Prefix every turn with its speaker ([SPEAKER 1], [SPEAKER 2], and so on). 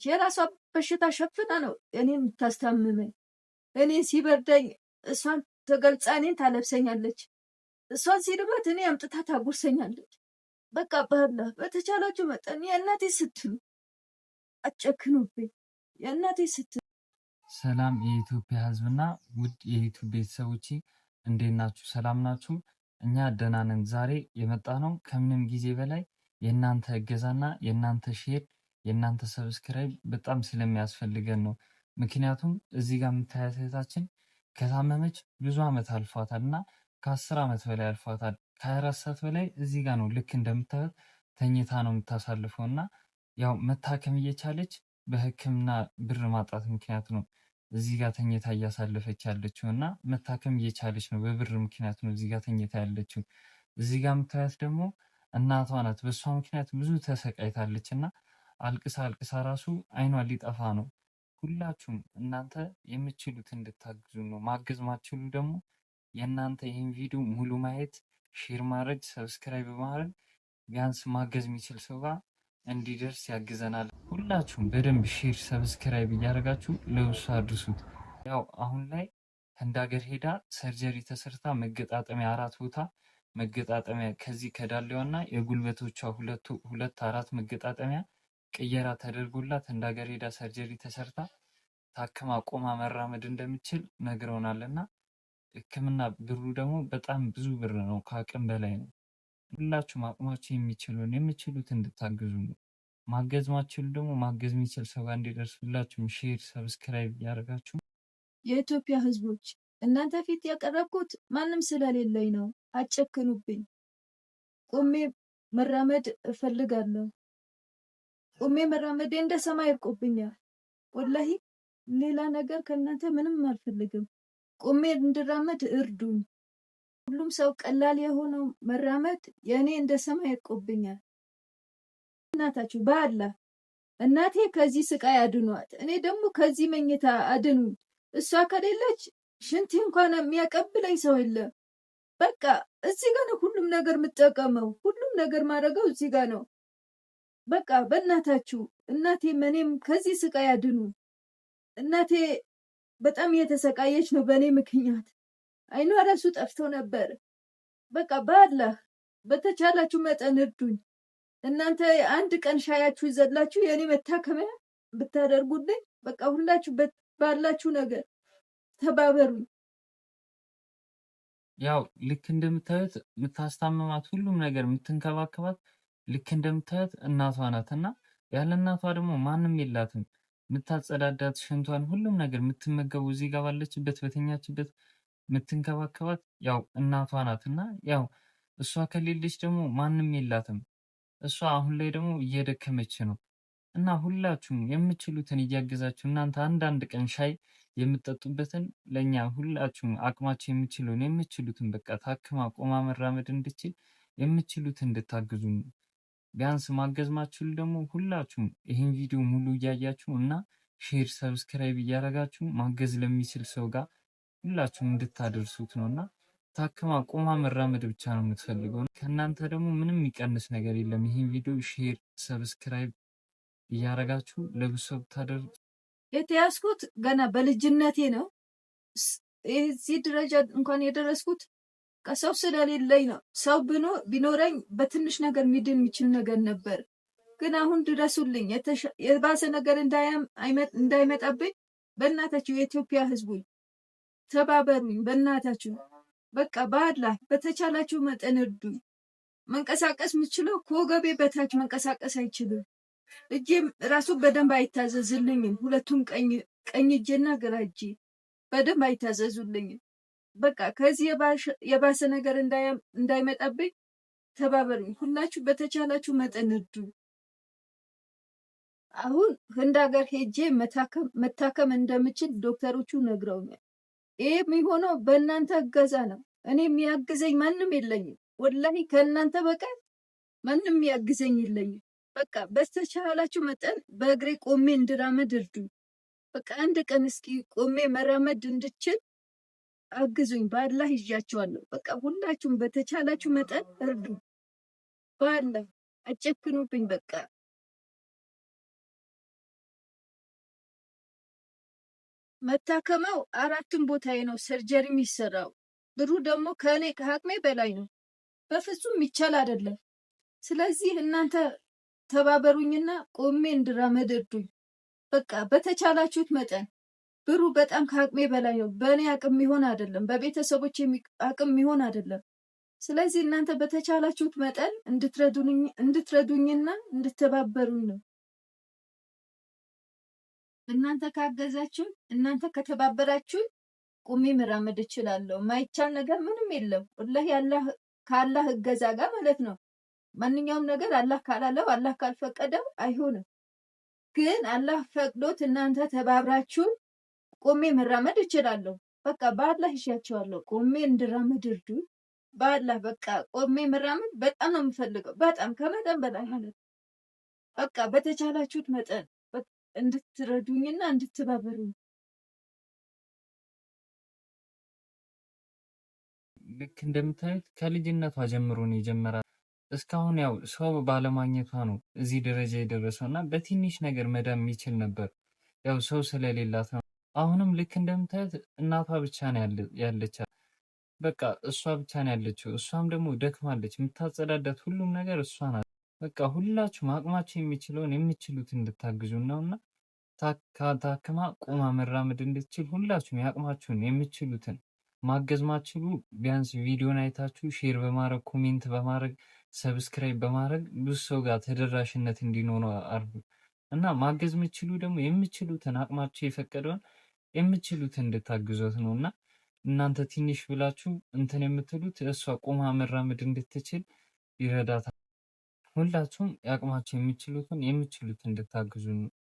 [SPEAKER 1] የራሷ በሽታ ሸፍና ነው እኔን የምታስታምመኝ። እኔን ሲበርደኝ እሷን ተገልጻ እኔን ታለብሰኛለች። እሷን ሲርባት እኔ አምጥታ ታጎርሰኛለች። በቃ በአላህ በተቻላችሁ መጠን የእናቴ ስትሉ አጨክኑብኝ። የእናቴ ስትሉ።
[SPEAKER 2] ሰላም የኢትዮጵያ ሕዝብና ውድ የዩቱብ ቤተሰቦቼ፣ እንዴት ናችሁ? ሰላም ናችሁ? እኛ ደህና ነን። ዛሬ የመጣነው ከምንም ጊዜ በላይ የእናንተ እገዛና የእናንተ share፣ የእናንተ subscribe በጣም ስለሚያስፈልገን ነው። ምክንያቱም እዚህ ጋር የምታያት እህታችን ከታመመች ብዙ ዓመት አልፏታል እና ከ10 ዓመት በላይ አልፏታል። ከ24 ሰዓት በላይ እዚህ ጋር ነው፣ ልክ እንደምታዩት ተኝታ ነው የምታሳልፈው። እና ያው መታከም እየቻለች በሕክምና ብር ማጣት ምክንያት ነው እዚህ ጋር ተኝታ እያሳለፈች ያለችው። እና መታከም እየቻለች ነው፣ በብር ምክንያት ነው እዚህ ጋር ተኝታ ያለችው። እዚህ ጋር የምታያት ደግሞ እናቷ ናት። በእሷ ምክንያት ብዙ ተሰቃይታለች እና አልቅሳ አልቅሳ ራሱ አይኗ ሊጠፋ ነው። ሁላችሁም እናንተ የምትችሉት እንድታግዙ ነው። ማገዝ ማትችሉ ደግሞ የእናንተ ይህን ቪዲዮ ሙሉ ማየት፣ share ማድረግ፣ subscribe ማድረግ ቢያንስ ማገዝ የሚችል ሰው ጋር እንዲደርስ ያግዘናል። ሁላችሁም በደንብ share፣ subscribe እያደረጋችሁ ለብሱ አድርሱት። ያው አሁን ላይ ህንድ ሀገር ሄዳ surgery ተሰርታ መገጣጠሚያ፣ አራት ቦታ መገጣጠሚያ፣ ከዚህ ከዳሌዋና የጉልበቶቿ ሁለቱ ሁለት አራት መገጣጠሚያ ቅየራ ተደርጎላት ህንድ ሀገር ሄዳ surgery ተሰርታ ታክማ ቆማ መራመድ እንደምትችል ነግረውናል። እና ሕክምና ብሩ ደግሞ በጣም ብዙ ብር ነው፣ ከአቅም በላይ ነው። ሁላችሁም አቅማችሁ የሚችሉን የምችሉት እንድታግዙ ነው። ማገዝ ማትችሉ ደግሞ ማገዝ የሚችል ሰው ጋር እንዲደርስ ሁላችሁም share፣ subscribe እያደረጋችሁ።
[SPEAKER 1] የኢትዮጵያ ሕዝቦች፣ እናንተ ፊት ያቀረብኩት ማንም ስለሌለኝ ነው። አጨክኑብኝ። ቆሜ መራመድ እፈልጋለሁ። ቆሜ መራመዴ እንደ ሰማይ እርቆብኛል። ወላሂ ሌላ ነገር ከእናንተ ምንም አልፈልግም። ቆሜ እንድራመድ እርዱኝ። ሁሉም ሰው ቀላል የሆነው መራመድ የእኔ እንደ ሰማይ እርቆብኛል። እናታችሁ በአላህ እናቴ ከዚህ ስቃይ አድኗት፣ እኔ ደግሞ ከዚህ መኝታ አድኑኝ። እሷ ከሌለች ሽንቴ እንኳን የሚያቀብለኝ ሰው የለም። በቃ እዚህ ጋ ነው ሁሉም ነገር የምጠቀመው፣ ሁሉም ነገር ማድረገው እዚህ ጋ ነው። በቃ በእናታችሁ እናቴ እኔም ከዚህ ስቃይ አድኑ። እናቴ በጣም እየተሰቃየች ነው በእኔ ምክንያት። አይኗ ራሱ ጠፍቶ ነበር። በቃ በአላህ በተቻላችሁ መጠን እርዱኝ። እናንተ አንድ ቀን ሻያችሁ ይዘላችሁ የእኔ መታከሚያ ብታደርጉልኝ፣ በቃ ሁላችሁ ባላችሁ ነገር ተባበሩኝ።
[SPEAKER 2] ያው ልክ እንደምታዩት የምታስታምማት፣ ሁሉም ነገር የምትንከባከባት ልክ እንደምታዩት እናቷ ናት። እና ያለ እናቷ ደግሞ ማንም የላትም። የምታጸዳዳት፣ ሽንቷን፣ ሁሉም ነገር የምትመገቡ፣ እዚህ ጋር ባለችበት በተኛችበት የምትንከባከባት ያው እናቷ ናት። እና ያው እሷ ከሌለች ደግሞ ማንም የላትም። እሷ አሁን ላይ ደግሞ እየደከመች ነው። እና ሁላችሁም የምትችሉትን እያገዛችሁ፣ እናንተ አንዳንድ ቀን ሻይ የምትጠጡበትን ለእኛ ሁላችሁም አቅማችሁ የሚችለውን የምትችሉትን በቃ ታክማ ቆማ መራመድ እንድችል የምትችሉትን እንድታግዙ። ቢያንስ ማገዝ ማትችሉ ደግሞ ሁላችሁም ይህን ቪዲዮ ሙሉ እያያችሁ እና share፣ subscribe እያደረጋችሁ ማገዝ ለሚችል ሰው ጋር ሁላችሁም እንድታደርሱት ነው። እና ታክማ ቆማ መራመድ ብቻ ነው የምትፈልገው። ከእናንተ ደግሞ ምንም የሚቀንስ ነገር የለም። ይህን ቪዲዮ share፣ subscribe እያደረጋችሁ ለብዙ ሰው ብታደርሱ።
[SPEAKER 1] የተያዝኩት ገና በልጅነቴ ነው። እዚህ ደረጃ እንኳን የደረስኩት ከሰው ስለሌለኝ ነው። ሰው ቢኖረኝ በትንሽ ነገር ሚድን የሚችል ነገር ነበር። ግን አሁን ድረሱልኝ፣ የባሰ ነገር እንዳይመጣብኝ በእናታችሁ የኢትዮጵያ ሕዝቡኝ ተባበሩኝ። በእናታችሁ በቃ በአላህ በተቻላችሁ መጠን እርዱኝ። መንቀሳቀስ የምችለው ከወገቤ በታች መንቀሳቀስ አይችልም። እጄም ራሱ በደንብ አይታዘዝልኝም። ሁለቱም ቀኝ እጄና ግራ እጄ በደንብ አይታዘዙልኝም። በቃ ከዚህ የባሰ ነገር እንዳይመጣብኝ ተባበሩኝ። ሁላችሁ በተቻላችሁ መጠን እርዱ። አሁን ህንድ ሀገር ሄጄ መታከም እንደምችል ዶክተሮቹ ነግረውኛል። ይህ የሚሆነው በእናንተ እገዛ ነው። እኔ የሚያግዘኝ ማንም የለኝም። ወላሂ ከእናንተ በቀር ማንም የሚያግዘኝ የለኝም። በቃ በተቻላችሁ መጠን በእግሬ ቆሜ እንድራመድ እርዱኝ። በቃ አንድ ቀን እስኪ ቆሜ መራመድ እንድችል አግዙኝ። በአላህ ይዣችኋለሁ። በቃ ሁላችሁም በተቻላችሁ መጠን እርዱ። በአላህ አጨክኑብኝ በቃ። መታከመው አራቱም ቦታዬ ነው surgery የሚሰራው። ብሩ ደግሞ ከእኔ ከአቅሜ በላይ ነው። በፍጹም የሚቻል አይደለም። ስለዚህ እናንተ ተባበሩኝና ቆሜ እንድራመድ እርዱኝ። በቃ በተቻላችሁት መጠን ብሩ በጣም ከአቅሜ በላይ ነው። በእኔ አቅም የሚሆን አይደለም፣ በቤተሰቦች አቅም የሚሆን አይደለም። ስለዚህ እናንተ በተቻላችሁት መጠን እንድትረዱኝና እንድትተባበሩኝ ነው። እናንተ ካገዛችሁኝ፣ እናንተ ከተባበራችሁኝ ቁሜ መራመድ እችላለሁ። ማይቻል ነገር ምንም የለም። ወላሂ አላህ ከአላህ እገዛ ጋር ማለት ነው። ማንኛውም ነገር አላህ ካላለው አላህ ካልፈቀደው አይሆንም። ግን አላህ ፈቅዶት እናንተ ተባብራችሁን ቆሜ መራመድ እችላለሁ። በቃ በአላህ ይሻቸዋለሁ። ቆሜ እንድራመድ እርዱኝ። በአላህ በቃ ቆሜ መራመድ በጣም ነው የምፈልገው። በጣም ከመጠን በላይ ማለት በቃ በተቻላችሁት መጠን እንድትረዱኝና እንድትባበሩኝ።
[SPEAKER 2] ልክ እንደምታዩት ከልጅነቷ ጀምሮ ነው የጀመራት። እስካሁን ያው ሰው ባለማግኘቷ ነው እዚህ ደረጃ የደረሰው እና በትንሽ ነገር መዳን የሚችል ነበር፣ ያው ሰው ስለሌላት ነው። አሁንም ልክ እንደምታዩት እናቷ ብቻ ነው ያለቻት። በቃ እሷ ብቻ ነው ያለችው። እሷም ደግሞ ደክማለች። የምታጸዳዳት ሁሉም ነገር እሷ ናት። በቃ ሁላችሁም አቅማችሁ የሚችለውን የምችሉት እንድታግዙ ነውና ታክማ ቆማ መራመድ እንድትችል ሁላችሁም የአቅማችሁን የምችሉትን ማገዝ ማትችሉ ቢያንስ ቪዲዮን አይታችሁ share በማድረግ comment በማድረግ subscribe በማድረግ ብዙ ሰው ጋር ተደራሽነት እንዲኖረው አርጉ እና ማገዝ የምችሉ ደግሞ የምችሉትን አቅማችሁ የፈቀደውን የምችሉትን እንድታግዟት ነው እና እናንተ ትንሽ ብላችሁ እንትን የምትሉት እሷ ቆማ መራመድ እንድትችል ይረዳታል። ሁላችሁም የአቅማችሁ የሚችሉትን የምችሉትን እንድታግዙ ነው።